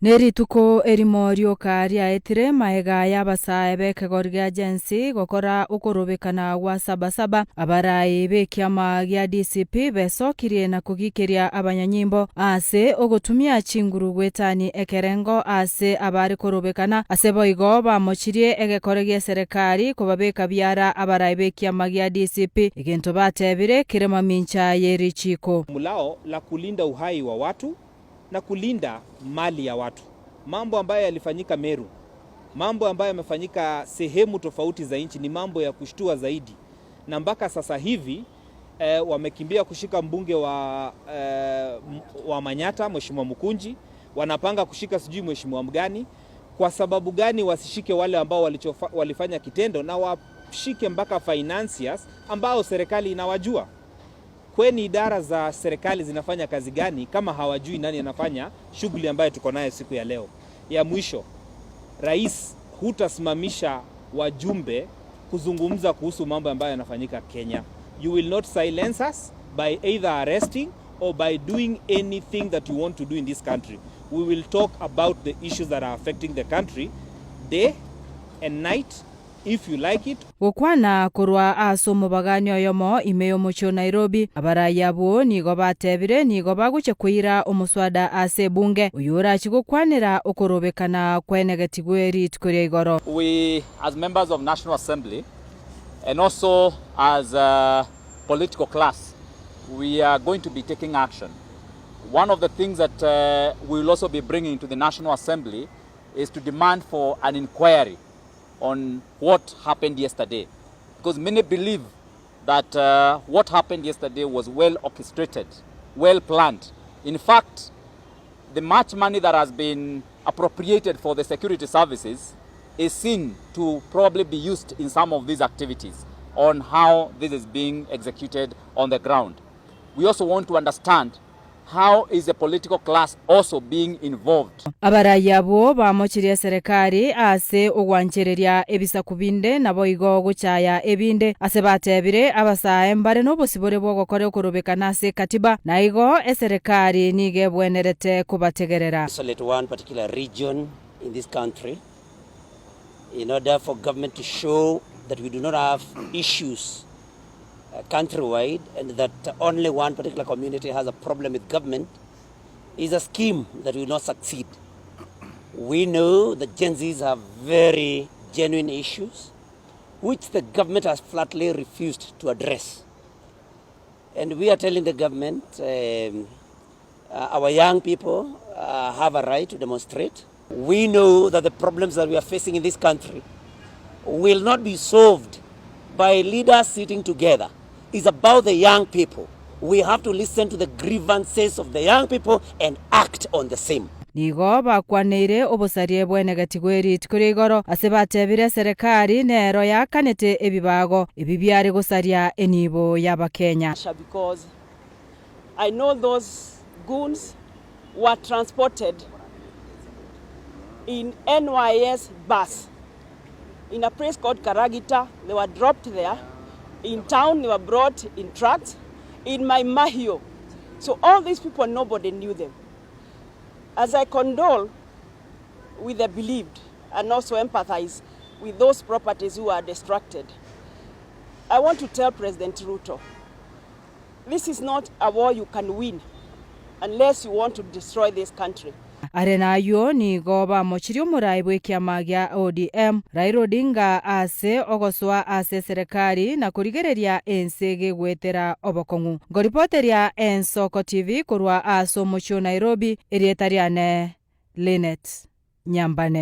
Nerituko erimo rioka riaetire magega y'abasae b'ekegori gia Gen Z gokora okorobekana gwa Saba Saba, abarai b'ekiama gia DCP besokirie na kogikeria abanyanyimbo ase ogotumia chinguru gwetani ekerengo ase abare korobekana ase boigo bamochirie egekore gi'eserekari kobabeka biara abarai b'ekiama gia DCP egento batebire kere mamincha ye richiiko. Mulao la kulinda uhai wa watu na kulinda mali ya watu. Mambo ambayo yalifanyika Meru, mambo ambayo yamefanyika sehemu tofauti za nchi ni mambo ya kushtua zaidi, na mpaka sasa hivi wamekimbia kushika mbunge wa Manyata Mheshimiwa Mukunji, wanapanga kushika sijui mheshimiwa mgani. Kwa sababu gani wasishike wale ambao walifanya kitendo na washike mpaka financiers ambao serikali inawajua? Kweni idara za serikali zinafanya kazi gani kama hawajui nani anafanya shughuli ambayo tuko nayo siku ya leo? Ya mwisho, rais, hutasimamisha wajumbe kuzungumza kuhusu mambo ambayo yanafanyika Kenya. You will not silence us by either arresting or by doing anything that you want to do in this country. We will talk about the issues that are affecting the country day and night if you like it. Gokwana korwa ase omobagani oyomo ime y'omochie o Nairobi, abarai abwo nigo batebire nigo bagochia koira omoswada ase ebunge oyo orachi gokwanera okorobekana kwenegetigwe rituko ria igoro. We as members of National Assembly and also as a political class, we are going to be taking action. One of the things that we will also be bringing to the National Assembly is to demand for an inquiry on what happened yesterday. Because many believe that what happened yesterday was well orchestrated, well planned. In fact, the much money that has been appropriated for the security services is seen to probably be used in some of these activities on how this is being executed on the ground. We also want to understand how is the political class also being involved. Abarai abwo bamochirie serikali ase ogwanchereria ebisaku binde naboigo gochaya ebinde ase batebire abasae mbare n'obosibore bwogokora okorobekana ase katiba na igo eserikali nigo ebwenerete kobategerera. Isolate one particular region in this country in order for government to show that we do not have issues countrywide and that only one particular community has a problem with government is a scheme that will not succeed. We know that Gen Zs have very genuine issues which the government has flatly refused to address. And we are telling the government our young people have a right to demonstrate. We know that the problems that we are facing in this country will not be solved by leaders sitting together. It's about the young people. We have to listen to the grievances of the young people and act on the same. Nigo bakwaneire obosarie bwenegetigwe rituko ria igoro ase batebire serikali nero yakanete ebibago ebi biare gosaria enibo y'Abakenya. Because I know those goons were transported in NYS bus in a place called Karagita. They were dropped there. In town, they were brought in trucks. In Mai Mahiu. So all these people, nobody knew them. As I condole with the bereaved and also empathize with those properties who are destructed, I want to tell President Ruto, this is not a war you can win unless you want to destroy this country. Are nayo nigo bamochirie omorai bw'ekiama gia ODM Raila Odinga ase ogosoa ase serikali na korigereria ense gegwetera obokong'u. Ngoripoteria Ensoko TV korwa ase omochie o Nairobi, erieta riane Linet Nyambane.